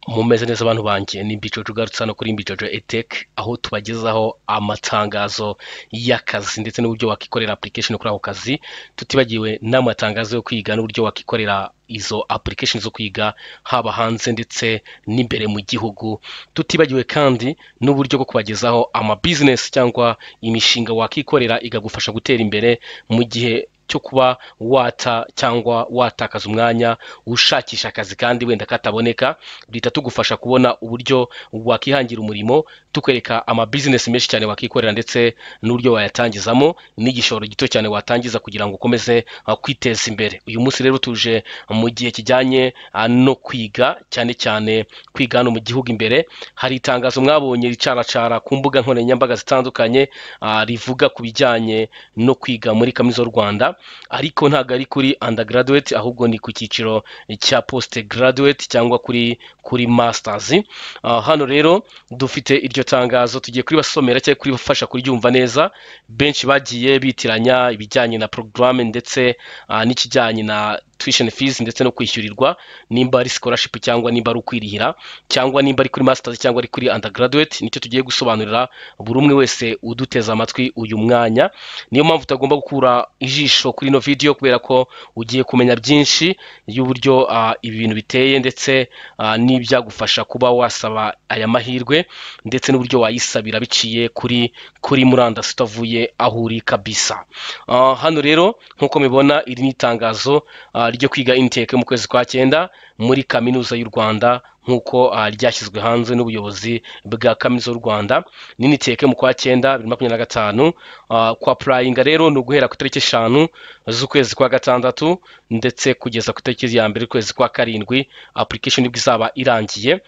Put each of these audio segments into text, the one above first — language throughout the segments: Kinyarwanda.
Mumeze neza abantu banjye? Ni Mbijojo ugarutse hano kuri Mbijojo Etech, aho tubagezaho amatangazo y'akazi ndetse n'uburyo wakikorera application kuri ako kazi, tutibagiwe n'amatangazo yo kwiga n'uburyo wakikorera izo application zo kwiga, haba hanze ndetse n'imbere mu gihugu, tutibagiwe kandi n'uburyo bwo kubagezaho ama business cyangwa imishinga wakikorera ikagufasha gutera imbere mu gihe cyo kuba wata cyangwa watakaza umwanya ushakisha akazi kandi wenda kataboneka. Duhita tugufasha kubona uburyo wakihangira umurimo, tukwereka ama business menshi cyane wakikorera ndetse n'uburyo wayatangizamo n'igishoro gito cyane watangiza kugira ngo ukomeze kwiteza imbere. Uyu munsi rero tuje mu gihe kijyanye no kwiga, cyane cyane kwiga hano mu gihugu imbere. Hari itangazo mwabonye ricaracara ku mbuga nkoranyambaga zitandukanye, rivuga ku bijyanye no kwiga muri Kaminuza y'u Rwanda, ariko ntabwo ari kuri undergraduate, ahubwo ni ku cyiciro cya post graduate cyangwa kuri masters. Hano rero dufite iryo tangazo, tugiye kuribasomera cyangwa kuribafasha kuryumva neza. Benshi bagiye bitiranya ibijyanye na porogaramu ndetse n'ikijyanye na tuition fees ndetse no kwishyurirwa, nimba ari scholarship cyangwa nimba ari ukwirihira, cyangwa nimba ari kuri masters cyangwa ari kuri undergraduate. Nicyo tugiye gusobanurira buri umwe wese uduteze amatwi uyu mwanya. Niyo mpamvu utagomba gukura ijisho kuri ino video, kubera ko ugiye kumenya byinshi y'uburyo ibi bintu biteye ndetse n'ibyagufasha kuba wasaba aya mahirwe, ndetse n'uburyo wayisabira biciye kuri murandasi utavuye aho uri kabisa. Hano rero nk'uko mubibona, iri ni itangazo ryo kwiga intake mu kwezi kwa cyenda muri Kaminuza y'u Rwanda, nk'uko ryashyizwe hanze n'ubuyobozi bwa Kaminuza y'u Rwanda. Ni intake mu kwa cyenda 2025. Kwa applyinga rero ni uguhera ku itariki 5 z'ukwezi kwa gatandatu ndetse kugeza ku itariki ya 1 y'ukwezi kwa karindwi, application nibwo izaba irangiye.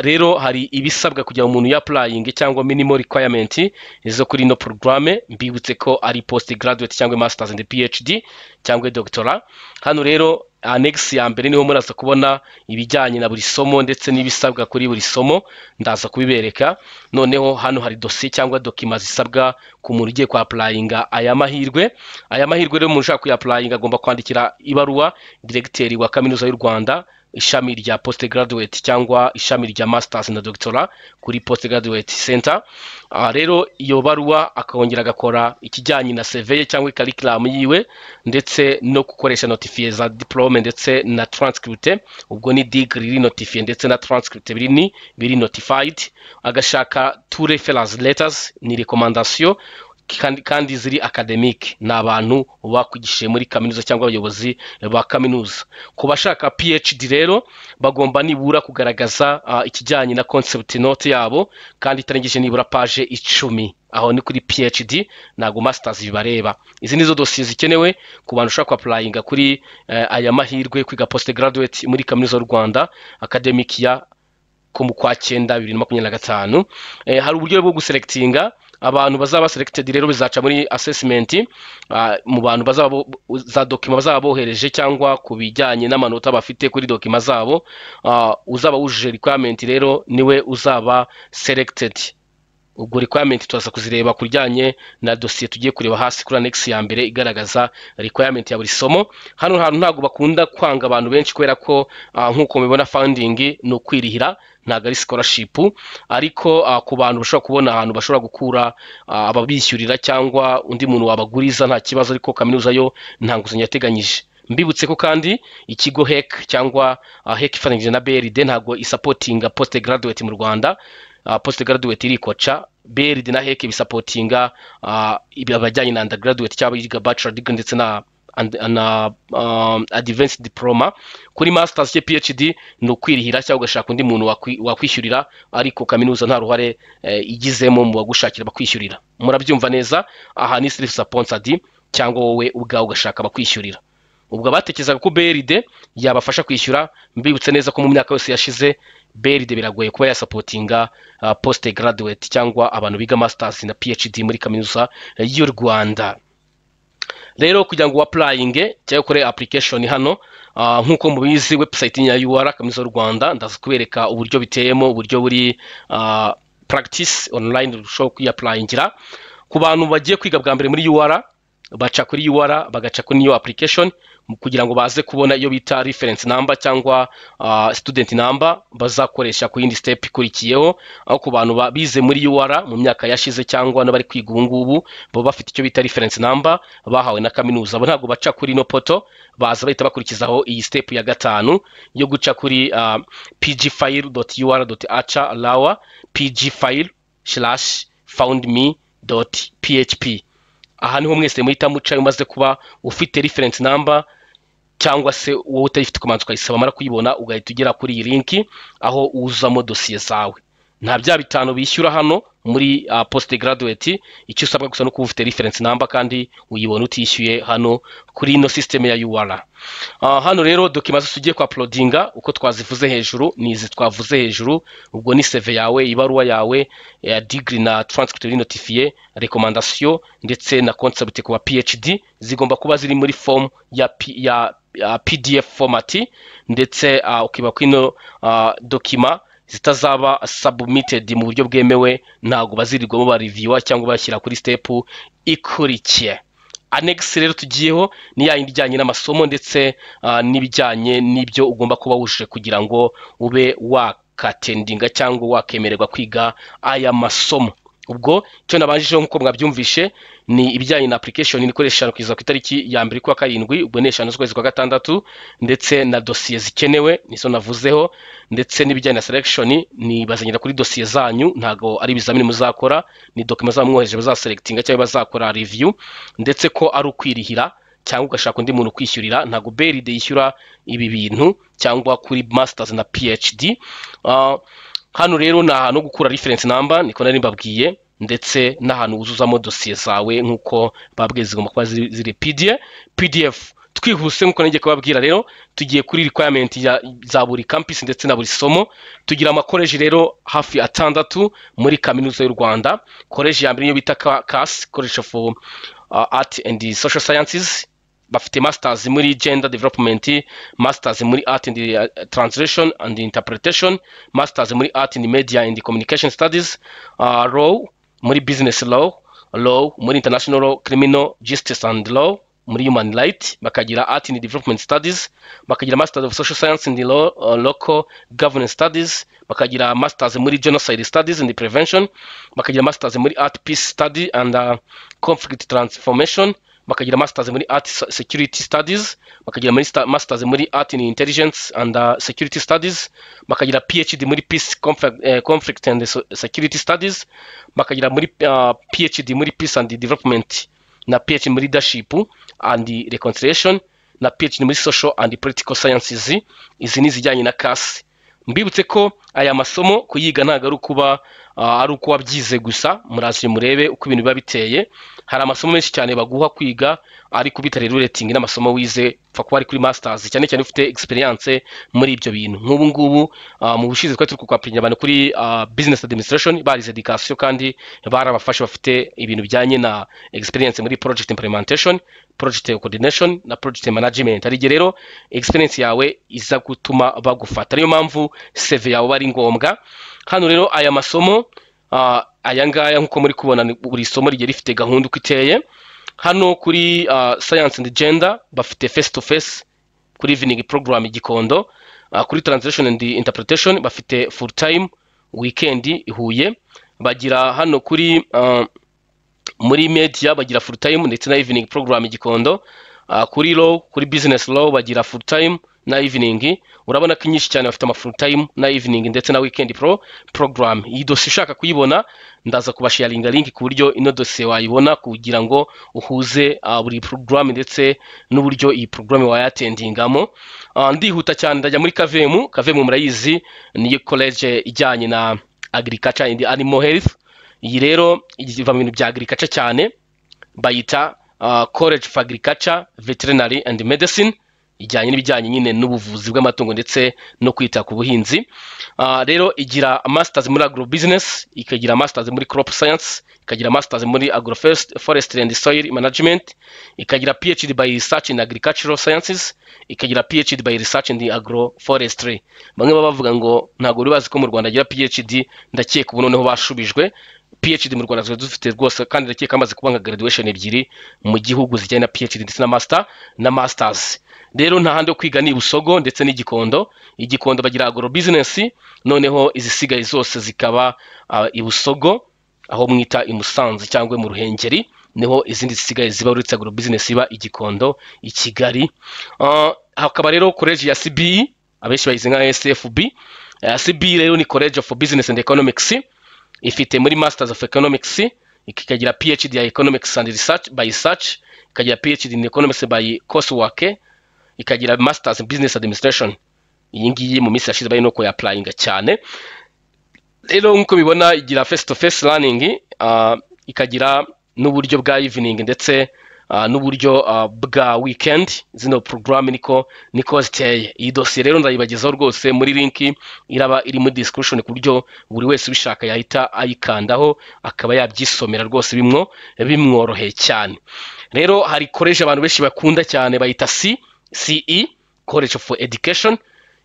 Rero hari ibisabwa kugira ngo umuntu ya applying cyangwa minimal requirement zo kuri ino porogaramu. Mbibutse ko ari post graduate cyangwa masters and PhD cyangwa doctorat. Hano rero annex ya mbere niho muraza kubona ibijyanye na buri somo ndetse n'ibisabwa kuri buri somo, ndaza kubibereka. Noneho hano hari dosiye cyangwa document zisabwa ku muntu ugiye kwa applyinga aya mahirwe. Aya mahirwe rero, umuntu ushaka kuya applyinga agomba kwandikira ibaruwa diregiteri wa Kaminuza y'u Rwanda, ishami rya post graduate cyangwa ishami rya masters na doctorat kuri Post Graduate Center. Rero iyo baruwa akongera agakora ikijyanye na CV ye cyangwa curriculum yiwe, ndetse no gukoresha notifié za diplôme ndetse na transcript. Ubwo ni degree iri notifié ndetse na transcript biri notified. Agashaka two reference letters, ni recommandation kandi ziri academic, ni abantu bakwigishije muri kaminuza cyangwa abayobozi ba kaminuza. Ku bashaka PhD rero bagomba nibura kugaragaza ikijyanye na concept note yabo kandi itarengeje nibura page 10. Aho ni kuri PhD, ntabwo masters bibareba. Izi nizo dosiye zikenewe ku bantu ushaka applyinga kuri aya mahirwe kwiga post graduate muri Kaminuza y'u Rwanda, academic ya ko mu kwa cyenda 2025. Hari uburyo bwo guselectinga abantu bazaba selected. Rero bizaca muri assessment mu bantu bazaba za document bazaba bohereje cyangwa ku bijyanye n'amanota bafite kuri document zabo. Uzaba wujuje requirement rero niwe uzaba selected. Ubwo requirement turaza kuzireba ku bijyanye na dosiye tugiye kureba hasi kuri annex ya mbere igaragaza requirement ya buri somo. Hano hantu ntabwo bakunda kwanga abantu benshi, kubera ko nk'uko mubibona, funding ni ukwirihira, ntabwo ari scholarship. Ariko ku bantu bashobora kubona ahantu bashobora gukura ababishyurira cyangwa undi muntu wabaguriza, nta kibazo, ariko kaminuza yo nta nguzanyo yateganyije. Mbibutse ko kandi ikigo HEC cyangwa HEC ifatanyije na BRD ntabwo isupportinga post graduate mu Rwanda. Post graduate irikoca. BRD na HEC bisupportinga abajyanye na undergraduate cyangwa yiga bachelor degree ndetse na advanced diploma. Kuri masters cyangwa PhD ni ukwirihira cyangwa ugashaka undi muntu wakwishyurira, ariko kaminuza nta ruhare igizemo mu bagushakira bakwishyurira. Murabyumva neza, aha ni self sponsored cyangwa wowe ubwawe ugashaka bakwishyurira. Ubwo abatekerezaga ko BRD yabafasha kwishyura, mbibutse neza ko mu myaka yose yashize BRD biragoye kuba yasupportinga post graduate cyangwa abantu biga masters na PhD muri Kaminuza y'u Rwanda. Rero kugira ngo applyinge cyangwa ukore application hano, nk'uko mubizi, website ya UR, Kaminuza y'u Rwanda, ndaza kubereka uburyo biteyemo, uburyo buri practice online ushobora kuyiapplyingira. Ku bantu bagiye kwiga bwa mbere muri UR, Baca kuri UR, bagaca kuri niyo application kugira ngo baze kubona iyo bita reference number cyangwa student number bazakoresha ku yindi step ikurikiyeho. Aho ku bantu bize muri UR mu myaka yashize cyangwa n'abari kwiga ubu ngubu, baba bafite icyo bita reference number bahawe na kaminuza. Abo ntabwo baca kuri no portal, baza bahita bakurikizaho iyi step ya gatanu yo guca kuri pgfile.ur.ac lawa pgfile/foundme.php. Aha niho mwese muhita muca umaze kuba ufite reference number, cyangwa se wowe utayifite ukabanza ukayisaba, amara kuyibona ugahita ugera kuri iyi link aho uzamo dosiye zawe. Nta bya 5 bishyura hano muri post graduate. Icyo usabwa gusa no kuba ufite reference number, kandi uyibona utishyuye hano kuri ino system ya UR. Hano rero document zose ugiye ku uploadinga uko twazivuze hejuru ni izi twavuze hejuru. Ubwo ni CV yawe, ibaruwa yawe ya degree na transcript notifié, recommandation ndetse na concept ku ba PhD. Zigomba kuba ziri muri form ya PDF format, ndetse ukiba kwino document zitazaba submitted mu buryo bwemewe, ntabwo bazirirwamo bareviewa cyangwa bashyira kuri step ikurikiye. Annex rero tugiyeho ni ya yindi ijyanye n'amasomo ndetse n'ibijyanye n'ibyo ugomba kuba wujuje kugira ngo ube wakattendinga cyangwa wakemererwa kwiga aya masomo. Ubwo icyo nabanjijeho, nk'uko mwabyumvishe, ni ibijyanye na application ikoresha 5 kugeza ku itariki ya 1 kwa karindwi, ubwo ni 5 z'ukwezi kwa gatandatu, ndetse na dosiye zikenewe nizo navuzeho, ndetse n'ibijyanye na selection ni bazagenda kuri dosiye zanyu. Ntabwo ari ibizamini muzakora, ni document zamwohereje bazaselectinga cyangwa bazakora review, ndetse ko ari ukwirihira cyangwa ugashaka undi muntu kwishyurira. Ntabwo BRD yishyura ibi bintu cyangwa kuri masters na PhD. Hano rero ni ahantu ho gukura reference number, niko nari mbabwiye, ndetse n'ahantu wuzuzamo dosiye zawe nk'uko babwiye zigomba kuba ziri PDF. Twihuse, nk'uko ngiye kubabwira rero, tugiye kuri requirement za buri campus ndetse na buri somo. Tugira amakoleji rero hafi atandatu muri Kaminuza y'u Rwanda. Koleji ya mbere niyo bita CAS, College of Art and Social Sciences. Bafite masters muri gender development, masters muri art and translation and interpretation, masters muri art and media and communication studies, law muri business law, law muri international law, criminal justice and law muri human right. Bakagira art and development studies, bakagira masters of social science and law, local governance studies, bakagira masters muri genocide studies and prevention, bakagira masters muri art peace study and conflict transformation, bakagira masters muri art security studies, bakagira muri masters muri art in intelligence and security studies, bakagira PhD muri peace conflict and security studies, bakagira muri PhD muri peace and development na PhD muri leadership and reconciliation na PhD muri social and political sciences. Izi ni izijyanye na CAS. Mbibutse ko aya masomo kuyiga ntabwo ari ukuba ari uko wabyize gusa. Muraje murebe uko ibintu biba biteye. Hari amasomo menshi cyane baguha kwiga ariko bitari relating n'amasomo wize, pfa kuba ari kuri masters, cyane cyane ufite experience muri ibyo bintu. Nk'ubu ngubu mu bushize twari turi kwapplyinga abantu kuri business administration barize education, kandi barabafashe bafite ibintu bijyanye na experience muri project implementation, project coordination na project management. Hari igihe rero experience yawe iza gutuma bagufata, niyo mpamvu CV yawe aba ari ngombwa. Hano rero aya masomo aya ngaya, nk'uko muri kubona, buri somo rigiye rifite gahunda uko iteye. Hano kuri science and gender bafite face to face kuri evening program i Gikondo. Kuri translation and interpretation bafite full time weekend i Huye. Bagira hano kuri muri media bagira full time ndetse na evening program i Gikondo. Kuri law, kuri business law bagira full time na evening. Urabona ko inyinshi cyane bafite ama full time na evening ndetse na weekend program. Iyi dosiye ushaka kuyibona, ndaza kubasharinga link ku buryo ino dosiye wayibona kugira ngo uhuze buri program ndetse n'uburyo iyi program wayattendingamo. Ndihuta cyane, ndajya muri KVM. KVM murayizi, niyo college ijyanye na agriculture and animal health. Iyi rero iva mu bintu bya agriculture cyane, bayita College of Agriculture, Veterinary and Medicine, ijyanye n'ibijyanye nyine n'ubuvuzi bw'amatungo ndetse no kwita ku buhinzi. Rero igira masters muri agro business, ikagira masters muri crop science, ikagira masters muri agro forestry and soil management, ikagira PhD by research in agricultural sciences, ikagira PhD by research in agroforestry. Bamwe baba bavuga ngo ntabwo bari bazi ko mu Rwanda agira PhD. Ndakeka ubu noneho bashubijwe. PhD mu Rwanda tuba dufite rwose, kandi ndakeka amaze kuba nka graduation ebyiri mu gihugu zijyanye na PhD ndetse na master na masters. Rero nta handi ho kwiga, ni i Busogo ndetse n'Igikondo. Igikondo bagira agro business, noneho izisigaye zose zikaba i Busogo, aho mwita i Musanze cyangwa mu Ruhengeri, niho izindi zisigaye ziba, uretse agro business iba Igikondo i Kigali. Hakaba rero college ya CBE, abenshi bayizi nka SFB. CBE rero ni College of Business and Economics. Ifite muri Masters of Economics, ikagira PhD ya Economics and Research by Research, ikagira PhD in Economics by Coursework, ikagira Masters in Business Administration. Iyi ngiyi mu minsi yashize bari no kuyapplyinga cyane. Rero nk'uko bibona, igira face to face learning, ikagira n'uburyo bwa evening ndetse n'uburyo bwa weekend. Zino porogaramu niko ziteye. Iyi dosiye rero ndayibagezaho rwose muri link iraba iri muri description, ku buryo buri wese ubishaka yahita ayikandaho akaba yabyisomera rwose bimworoheye cyane. Rero hari college abantu benshi bakunda cyane, bayita CE, College of Education.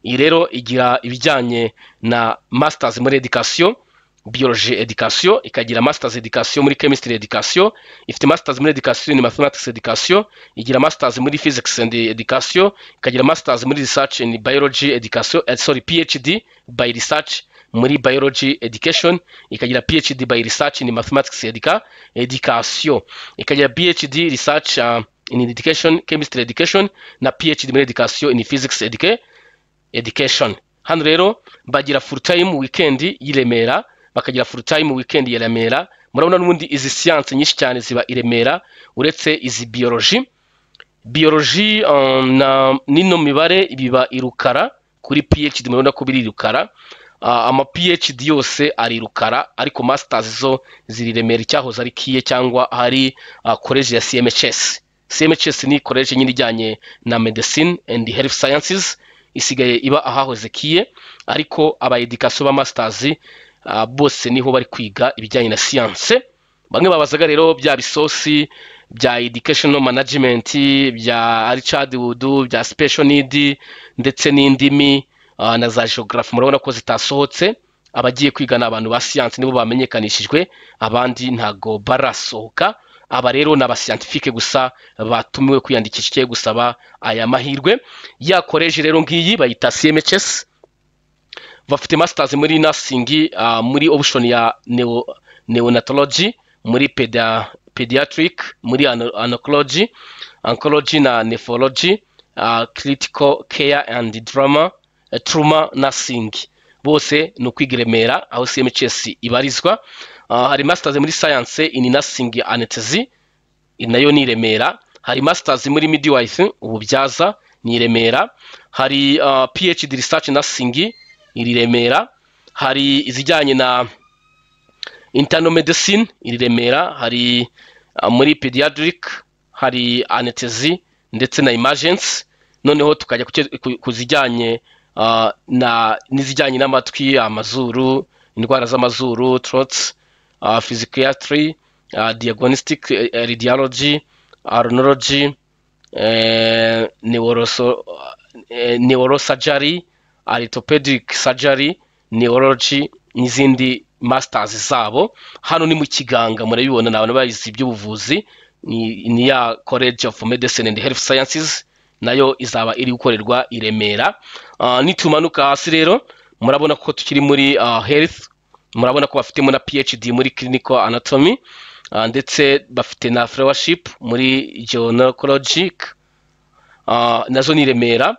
Iyi rero igira ibijyanye na masters muri education, biology education, ikagira masters education muri chemistry education, ifite masters muri education in mathematics education, igira masters muri physics and education, ikagira masters muri research in biology education, sorry, PhD by research muri biology education, ikagira PhD by research in mathematics education, ikagira PhD research in education, chemistry education, na PhD muri education in physics education. Hano rero bagira full time weekend y'i Remera, bakagira full time weekend ya Remera. Murabona n'ubundi izi siyanse nyinshi cyane ziba i Remera, uretse izi biology. Biology na nino mibare biba i Rukara kuri PhD. Murabona ko biri i Rukara. Ama PhD yose ari i Rukara, ariko masters zo ziri i Remera, icyahoze ari KIE, cyangwa hari college ya CMHS. CMHS ni college nyine ijyanye na medicine and health sciences, isigaye iba ahahoze KIE, ariko aba education ba masters bose niho bari kwiga ibijyanye na siyanse. Bamwe babazaga rero bya bisosi bya educational management, bya childhood, bya special need, ndetse n'indimi na za geography. Murabona ko zitasohotse. Abagiye kwiga ni abantu ba siyanse, nibo bamenyekanishijwe, abandi ntago barasohoka. Aba rero ni abascientifique gusa batumiwe kwiyandikisha cyangwa gusaba aya mahirwe ya college. Rero ngiyi bayita CMHS. Bafite masters muri nursing, muri option ya neonatology, muri pediatric, muri oncology na nephrology, critical care and drama trauma nursing. Bose ni ukwiga i Remera aho CMHS ibarizwa. Hari masters muri science in nursing anesthesia, nayo ni i Remera. Hari masters muri midwife, ububyaza, ni i Remera. Hari PhD research nursing, iri Remera. Hari izijyanye na internal medicine, iri Remera. Hari muri pediatric, hari anesthesia ndetse na emergency. Noneho tukajya ku zijyanye na n'izijyanye n'amatwi, amazuru, indwara z'amazuru, throats, physiatry, diagnostic radiology, rhinology, neurosurgery, orthopedic surgery, neurology n'izindi masters zabo. Hano ni mu kiganga, murabibona ni abantu bayizi iby'ubuvuzi. Ni ya College of Medicine and Health Sciences, nayo izaba iri gukorerwa i Remera. Nitumanuka hasi rero murabona ko tukiri muri health. Murabona ko bafitemo na PhD muri clinical anatomy, ndetse bafite na fellowship muri gynecologic, nazo ni i Remera.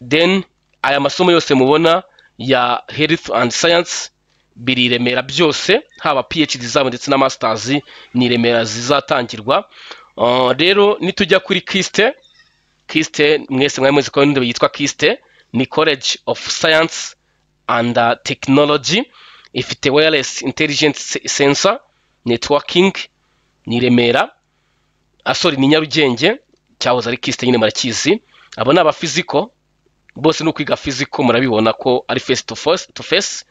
Then aya masomo yose mubona ya health and science biri i Remera byose, haba PhD zabo ndetse na masters ni i Remera zizatangirwa. Rero nitujya kuri KIST, KIST mwese mwari muzi ko yitwa KIST, ni College of Science and Technology. Ifite wireless intelligent sensor networking, ni i Remera, sorry, ni Nyarugenge, cyahoze ari KIST nyine murakizi. Abo ni abaphysical bose, ni ukwiga physical, murabibona ko ari face to face, to face.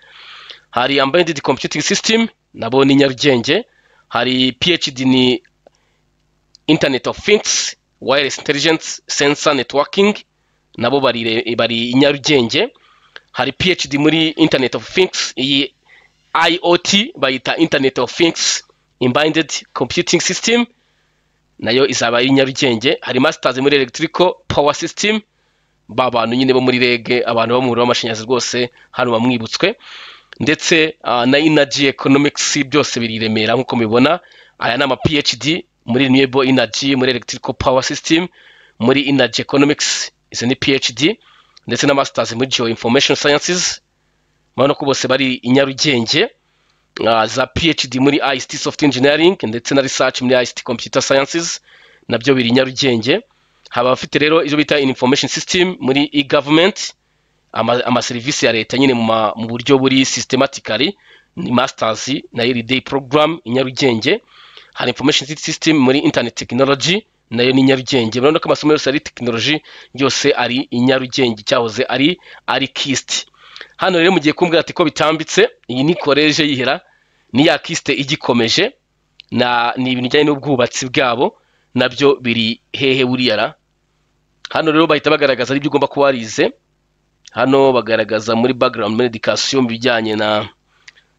Hari embedded computing system, nabo ni Nyarugenge. Hari PhD ni Internet of Things, wireless intelligence sensor networking, nabo bari i Nyarugenge. Hari PhD muri Internet of Things, iyi IoT, bayita Internet of Things Embedded Computing System, nayo izaba ari Nyarugenge. Hari masters muri Electrical Power System, ba bantu nyine bo muri REG, abantu bo mu muriro w'amashanyarazi rwose hano bamwibutswe, ndetse na Energy Economics, byose biri i Remera nk'uko mubibona. Aya ni ama PhD muri Renewable Energy, muri Electrical Power System, muri Energy Economics, izo ni PhD, ndetse na masters muri Geo Information Sciences. Murabona ko bose bari i Nyarugenge. Za PhD muri ICT Software Engineering ndetse na research muri ICT Computer Sciences, nabyo biri i Nyarugenge. Haba abafite rero ibyo bita Information System muri e-government, amaserivisi ya leta nyine mu buryo buri systematically, ni masters na day program i Nyarugenge. Hari Information System muri Internet Technology, nayo ni Nyarugenge. Murabona ko amasomo yose ari technology, yose ari i Nyarugenge, cyahoze ari KIST. Hano rero mugiye kumbwira ati ko bitambitse, iyi ni college yihera, ni ya KIST igikomeje, na ni ibintu bijyanye n'ubwubatsi bwabo, nabyo biri hehe buriya ra? Hano rero bahita bagaragaza ibyo ugomba kuba warize. Hano bagaragaza muri background, muri education, mu bijyanye na,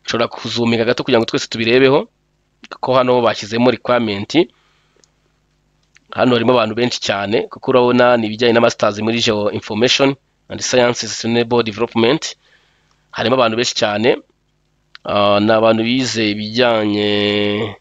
nshobora kuzuminga gato kugira ngo twese tubirebeho, kuko hano bashyizemo requirement. Hano harimo abantu benshi cyane, kuko urabona ni ibijyanye na masters muri Geo Information and Sciences Sustainable Development, harimo abantu benshi cyane. Ni abantu bize ibijyanye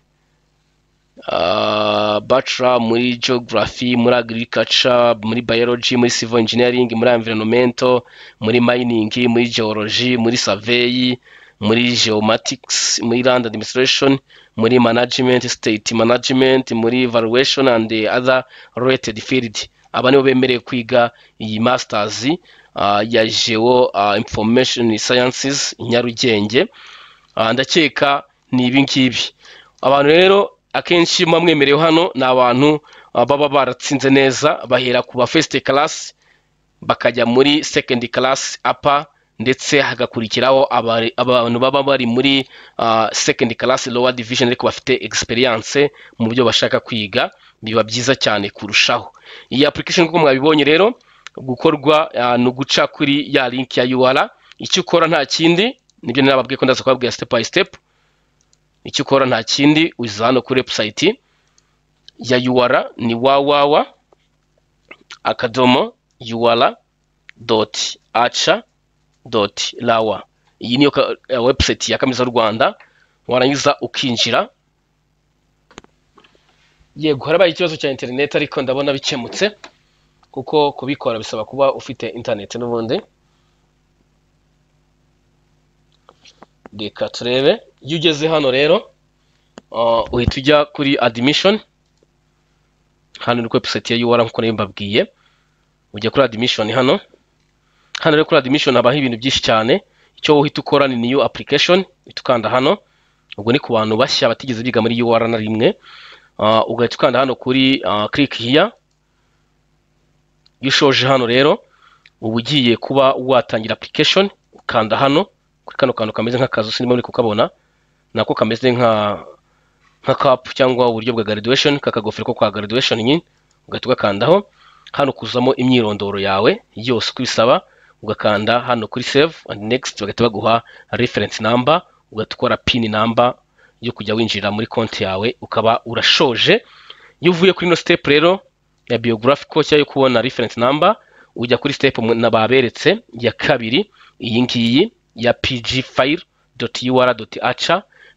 bachelor muri geography, muri agriculture, muri biology, muri civil engineering, muri environmental, muri mining, muri geology, muri survey, muri geomatics, muri land administration, muri management, state management, muri evaluation and the other related field. Aba nibo bemerewe kwiga iyi masters ya Geo Information Sciences Nyarugenge. Ndakeka ni ibi ngibi. Abantu rero akenshi muba mwemerewe hano ni abantu baba baratsinze neza, bahera ku ba first class bakajya muri second class upper, ndetse hagakurikiraho abantu baba bari muri second class lower division ariko bafite experience mu byo bashaka kwiga, biba byiza cyane kurushaho. Iyi application nk'uko mwabibonye rero gukorwa ni uguca kuri ya link ya UR. Icyo ukora nta kindi, nibyo nababwiye ko ndaza kubabwira step by step. Icyo ukora nta kindi, uza hano kuri website ya UR, ni www.ur.ac.rw. Iyi niyo website ya Kaminuza y'u Rwanda, warangiza ukinjira. Yego, harabaye ikibazo cya internet ariko ndabona bikemutse, kuko kubikora bisaba kuba ufite internet n'ubundi. Reka turebe. Iyo ugeze hano rero, uhita ujya kuri admission. Hano ni kuri website ya UR nk'uko nari mbabwiye, ujya kuri admission hano. Hano rero kuri admission habaho ibintu byinshi cyane. Icyo uhita ukora ni new application, uhita ukanda hano. Ubwo ni ku bantu bashya batigeze biga muri UR na rimwe. Ugahita ukanda hano kuri click here. Iyo ushoje hano rero uba ugiye kuba watangira application, ukanda hano kuri kano kantu kameze nk'akazu, sinima muri kukabona, nako kameze nka cap cyangwa uburyo bwa graduation, kakagofero ko kwa graduation nyine, ugahita ugakandaho. Hano kuzamo imyirondoro yawe yose uko bisaba, ugakanda hano kuri save and next, bagahita baguha reference number, ugahita ukora pin number yo kujya winjira muri konti yawe, ukaba urashoje. Iyo uvuye kuri ino step rero ya biographical cyangwa yo kubona reference number, ujya kuri step baberetse ya kabiri, iyi ngiyi ya pgfile.ur.ac.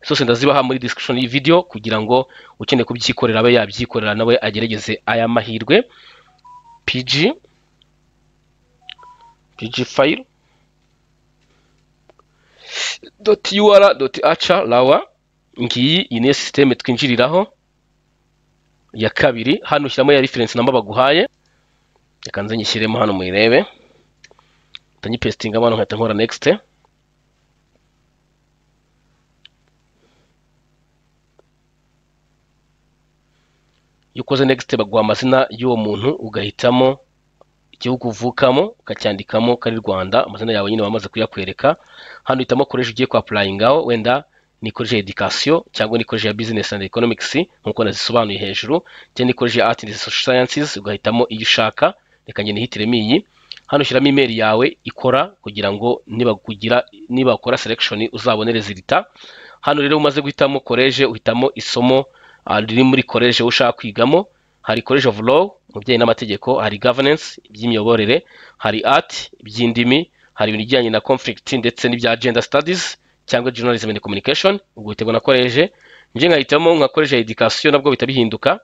Zose ndazibaha muri description y'iyi video kugira ngo ukeneye kubyikorera abe yabyikorera, nawe agerageze aya mahirwe. pgfile.ur.ac.rw, ngiyi, iyi niyo system twinjiriraho ya kabiri. Hano ushyiramo ya reference number baguhaye, reka nze nyishyiremo hano muyirebe, ndanyipestinga hano nkahita nkora next. Iyo ukoze next baguha amazina y'uwo muntu, ugahitamo igihugu uvukamo ukacyandikamo ko ari Rwanda, amazina yawe nyine bamaze kuyakwereka. Hano uhitamo college ugiye kwapplyingaho, wenda ni college ya education cyangwa ni college ya business and economics nkuko nazisobanuye hejuru, cyangwa ni college ya art and social sciences, ugahitamo iyo ushaka. Reka njye nihitiremo iyi. Hano ushyiramo email yawe ikora kugira ngo nibakugira, nibakora selection, uzabone result. Hano rero umaze guhitamo college, uhitamo isomo riri muri college ushaka kwigamo. Hari College of Law mu bijyanye n'amategeko, hari Governance, iby'imiyoborere, hari Art, iby'indimi, hari ibintu bijyanye na conflict ndetse n'ibya gender studies cyangwa journalism and communication. Ubwo biterwa na college. Njye nkahitamo nka college ya education, nabwo bihita bihinduka,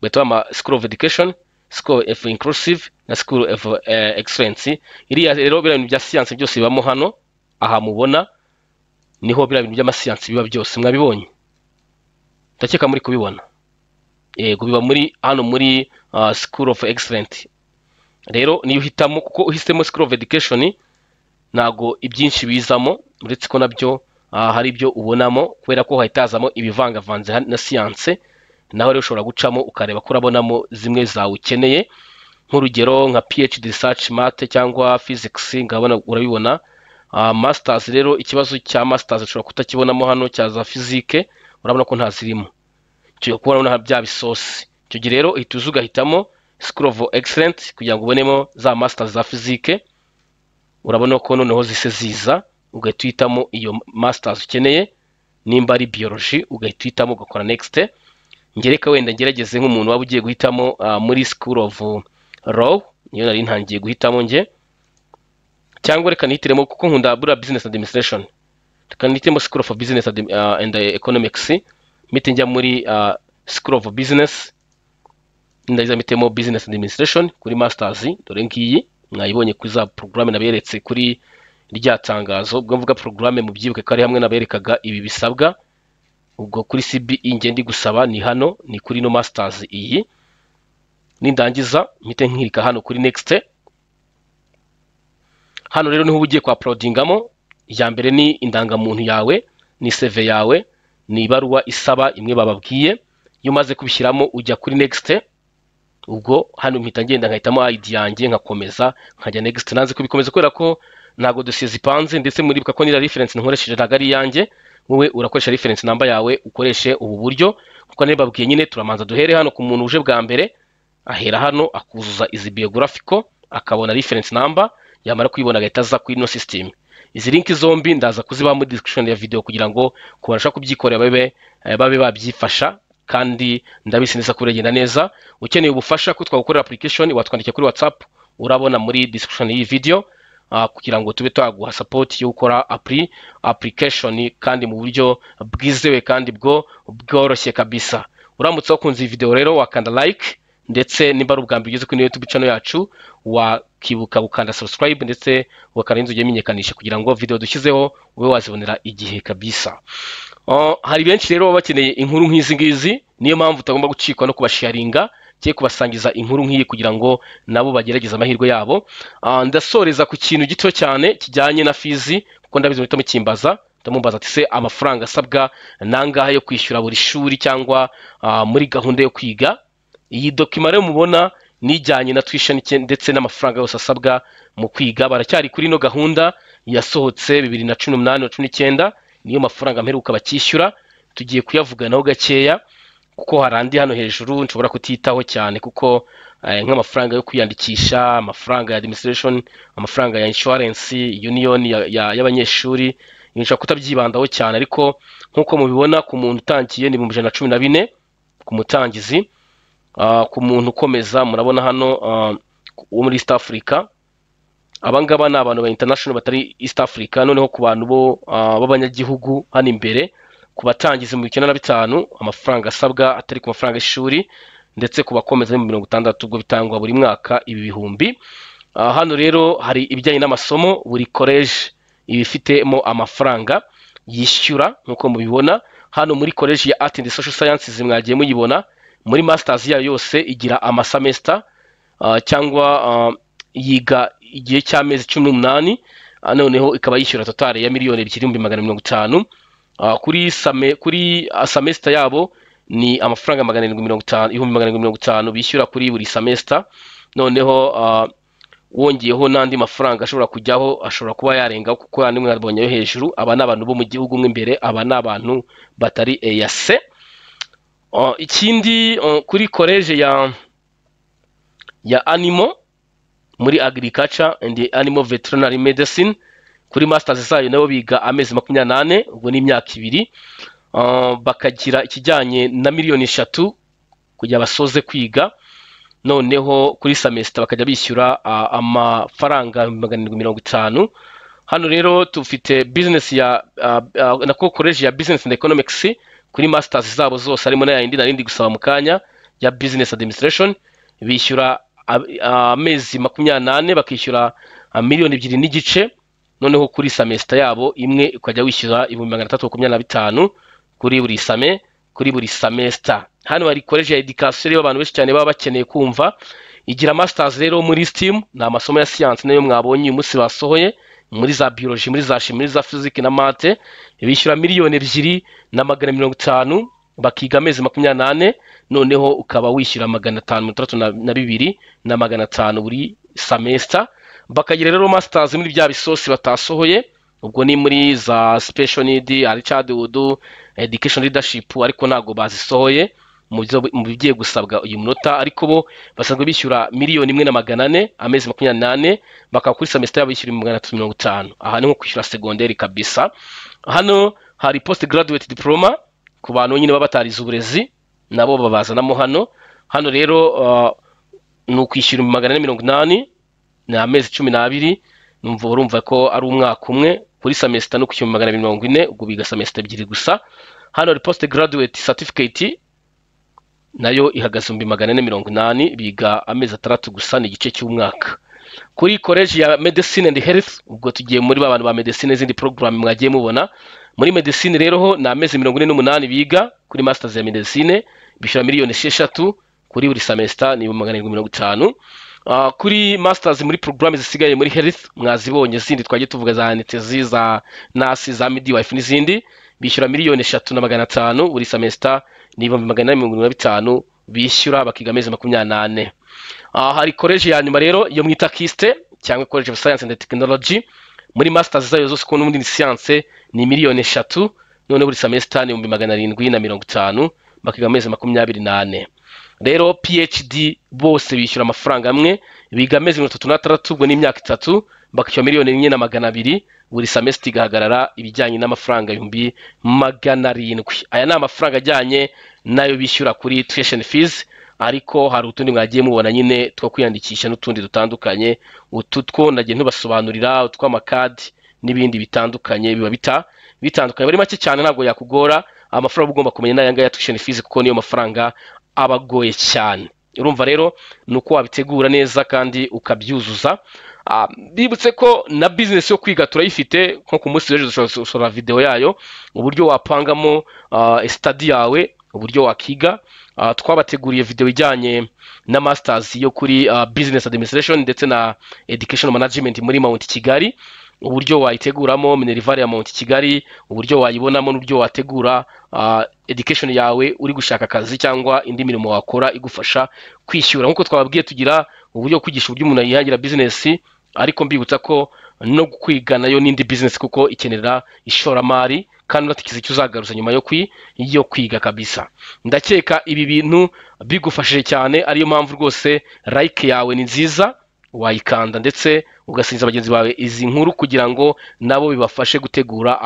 bahita bama School of Education, School of Inclusive na School of Excellence. Iriya rero, biriya bintu bya siyansi byose bibamo hano. Aha mubona niho biriya bintu by'amasiyansi biba byose. Mwabibonye, ndakeka muri kubibona. Yego, biba muri hano muri School of Excellence. Rero niyo uhitamo, kuko uhisemo School of Education ntago ibyinshi bizamo, uretse ko nabyo hari ibyo ubonamo, kubera ko hahita hazamo ibivangavanze na siyanse. Naho rero ushobora gucamo ukareba ko urabonamo zimwe zawe ukeneye, nk'urugero nka PhD research, math cyangwa physics, ngabona urabibona. Masters rero, ikibazo cya masters ushobora kutakibonamo hano, cya za physique urabona ko ntazirimo. Icyo kubona bya bisosi, icyo gihe rero uhita uza ugahitamo School of Excellence kugira ngo ubonemo za masters za physique. Urabona ko noneho zise ziza, ugahita uhitamo iyo masters ukeneye. Nimba ari biology, ugahita uhitamo, ugakora next. Ngereka wenda ngerageze nk'umuntu waba ugiye guhitamo muri School of Law, niyo nari ntangiye guhitamo nge, cyangwa reka nihitiremo, kuko nkunda buriya business administration, reka nihitemo School of Business and Economics. Mpite njya muri School of Business, ndagiza mpitemo Business Administration kuri masters. Dore ngiyi, mwayibonye kuri za porogaramu naberetse kuri rya tangazo. Ubwo mvuga porogaramu, mubyibuke ko ari hamwe naberekaga ibi bisabwa. Ubwo kuri CBE nge ndi gusaba ni hano, ni kuri no masters iyi. Nindangiza mpite nkirika hano kuri next. Hano rero niho uba ugiye kwa uploadingamo. Iya mbere ni indangamuntu yawe, ni CV yawe, ni ibaruwa isaba imwe bababwiye. Iyo umaze kubishyiramo ujya kuri next. Ubwo hano mpita ngenda nkahitamo ID yanjye, nkakomeza nkajya next. Nanze kubikomeza kubera ko ntabwo dosiye zipanze, ndetse muribuka ko nira reference nkoresheje ntabwo ari iyanjye. Wowe urakoresha reference number yawe, ukoreshe ubu buryo kuko nibabwiye nyine. Turamanza duhere hano ku muntu uje bwa mbere. Ahera hano akuzuza izi biographical, akabona reference number, yamara kuyibona agahita aza kuri ino system. Izi link zombi ndaza kuzibaha muri description ya video kugira ngo ku bantu bashaka kubyikorera babe babyifasha, kandi ndabizi neza ko biragenda neza. Ukeneye ubufasha ko twagukorera application, watwandikira kuri WhatsApp, urabona muri description y'iyi video, kugira ngo tube twaguha support yo gukora application kandi mu buryo bwizewe kandi bwo bworoshye kabisa. Uramutse wakunze iyi video rero, wakanda like, ndetse nimba ari ubwa mbere ugeze kuri YouTube channel yacu, wakibuka gukanda subscribe, ndetse ugakanda inzogera imenyekanisha kugira ngo video dushyizeho ube wazibonera igihe kabisa. Hari benshi rero baba bakeneye inkuru nk'izi ngizi, niyo mpamvu utagomba gucikwa no kubasharinga cyangwa kubasangiza inkuru nk'iyi kugira ngo nabo bagerageze amahirwe yabo. Ndasoreza ku kintu gito cyane kijyanye na fees, kuko ndabizi muhita mukimbaza, ndamumbaza ati: "Se amafaranga asabwa nangahe yo kwishyura buri shuri cyangwa muri gahunda yo kwiga?" Iyi document rero mubona nijyanye na tuition ndetse n'amafaranga yose asabwa mu kwiga. Baracyari kuri ino gahunda yasohotse 2018 na 19, niyo mafaranga mperuka bakishyura. Tugiye kuyavuganaho gakeya kuko hari andi hano hejuru nshobora kutitaho cyane, kuko nk'amafaranga yo kwiyandikisha, amafaranga ya administration, amafaranga ya insurance union y'abanyeshuri, nshobora kutabyibandaho cyane. Ariko nk'uko mubibona, ku muntu utangiye ni 114,000 ku mutangizi. Ku muntu ukomeza, murabona hano wo muri East Africa, abangaba ni abantu ba international batari East Africa. Noneho ku bantu bo b'abanyagihugu hano imbere, ku batangizi mu 95, amafaranga asabwa atari ku mafaranga y'ishuri, ndetse ku bakomeza ni mu 60. Ubwo bitangwa buri mwaka ibi bihumbi. Hano rero hari ibijyanye n'amasomo, buri college iba ifitemo amafaranga yishyura nk'uko mubibona hano. Muri college ya Art and Social Sciences, mwagiye muyibona muri masters yayo yose, igira amasemester cyangwa yiga igihe cy'amezi 18, noneho ikaba yishyura total ya 2,250,000. Kuri semester yabo ni amafaranga 750, 750,000 bishyura kuri buri semester. Noneho wongeyeho n'andi mafaranga ashobora kujyaho, ashobora kuba yarenga, kuko yandi mwabonye yo hejuru, aba ni abantu bo mu gihugu mo imbere, aba ni abantu batari EAC. Ikindi, kuri college ya Animal muri agriculture and animal veterinary medicine. Kuri masters zayo nabo biga amezi 24, ubwo ni imyaka 2. Bakagira ikijyanye na miliyoni 3 kugira basoze kwiga. Noneho kuri semester bakajya bishyura amafaranga 750,000. Hano rero tufite business ya nako college ya business and economics. Kuri masters zabo zose, harimo n'ayindi narindi gusaba mu kanya ya business administration, bishyura amezi 24, bakishyura miliyoni 2.5. Noneho kuri semester yabo imwe ukajya wishyura 325,000 kuri buri semester. Hano hari college ya education rero abantu benshi cyane baba bakeneye kumva. Igira masters rero muri STEM, ni amasomo ya science nayo mwabonye uyu munsi basohoye, muri za biology, muri za chimie, muri za physique na math. Bishyura 2,500,000, bakiga amezi 24. Noneho ukaba wishyura 562,500 buri semester. Bakagira rero masters muri bya bisosi batasohoye, ubwo ni muri za special need, early childhood education, leadership, ariko ntabwo bazisohoye mu bigiye gusabwa uyu munota. Ariko bo basanzwe bishyura 1,400,000 amezi 24, bakaba kuri semester yabo bishyura 350,000. Aha ni nko kwishyura segonderi kabisa. Hano hari post graduate diploma ku bantu nyine baba batarize uburezi, nabo babazanamo hano. Hano rero ni ukwishyura 480,000, ni amezi 12, numva urumva ko ari umwaka umwe. Kuri semester no kwishyura 240,000, ubwo biga semester ebyiri gusa. Hano hari post graduate certificate, nayo ihagaze 480,000, biga amezi 6 gusa, ni igice cy'umwaka. Kuri college ya medicine and health, ubwo tugiye muri ba bantu ba medicine n'izindi program mwagiye mubona muri medicine. Rero ho ni amezi 48 biga kuri masters ya medicine, bishyura miliyoni 6 kuri buri semester, ni 750,000. Kuri masters muri porogaramu zisigaye muri health mwazibonye zindi twagiye tuvuga, za anesthesia, za nurse, za midwife n'izindi, bishyura 3,500,000 buri semester, ni 475,000 bishyura, bakiga amezi 24. Hari college ya nyuma rero yo mwita KIST cyangwa College of Science and Technology. Muri masters zayo zose, kuko n'ubundi ni science, ni miliyoni 3. None buri semester ni 750,000, bakiga amezi 24. Rero PhD bose bishyura amafaranga amwe, biga amezi 36, ubwo ni imyaka 3, bakishyura 1,200,000 buri semester, igahagarara ibijyanye n'amafaranga 700,000. Aya ni amafaranga ajyanye n'ayo bishyura kuri tuition fees, ariko hari utundi mwagiye mubona nyine two kwiyandikisha n'utundi dutandukanye. Utu two nagiye ntubasobanurira, utw'amakadi n'ibindi bitandukanye, biba bitandukanye. Muri make cyane ntabwo yakugora, amafaranga ugomba kumenya n'aya ngaya ya tuition fees, kuko niyo mafaranga aba agoye cyane. Urumva rero ni uko wabitegura neza kandi ukabyuzuza. Bibutse ko na business yo kwiga turayifite, nko ku munsi w'ejo dushobora gusohora video yayo, uburyo wapangamo study yawe, uburyo wakiga. Twabateguriye video ijyanye na masters yo kuri business administration ndetse na education management muri Mount Kigali, uburyo wayiteguramo minerval ya Mount Kigali, uburyo wayibonamo n'uburyo wategura education yawe uri gushaka akazi cyangwa indi mirimo wakora igufasha kwishyura. Nk'uko twababwiye, tugira uburyo bwo kwigisha uburyo umuntu yihangira business, ariko mbibutsa ko no kwiga nayo n'indi business, kuko ikenera ishoramari kandi unatekereza icyo uzagaruza nyuma yo kwiga kabisa. Ndakeka ibi bintu bigufashije cyane, ariyo mpamvu rwose like yawe ni nziza, wayikanda ndetse ugasangiza bagenzi bawe izi nkuru kugira ngo nabo bibafashe gutegura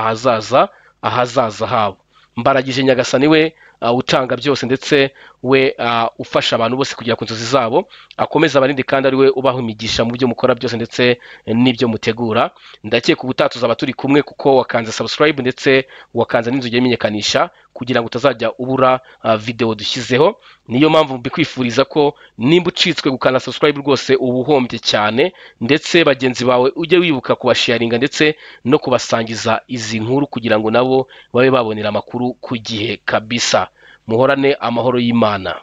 ahazaza habo. Mbaragije Nyagasani we utanga byose, ndetse we ufasha abantu bose kugera ku nzozi zabo, akomeza abarinde kandi ari we ubaha imigisha mu byo mukora byose ndetse n'ibyo mutegura. Ndakeka ubutaha tuzaba turi kumwe, kuko wakanze subscribe ndetse wakanze n'inzu imenyekanisha kugira ngo utazajya ubura video dushyizeho. Niyo mpamvu mbikwifuriza ko nimba ucitswe gukanda subscribe, rwose uba uhombye cyane. Ndetse bagenzi bawe ujye wibuka kubasharinga ndetse no kubasangiza izi nkuru kugira ngo nabo babe babonera amakuru ku gihe kabisa. Muhorane amahoro y'Imana.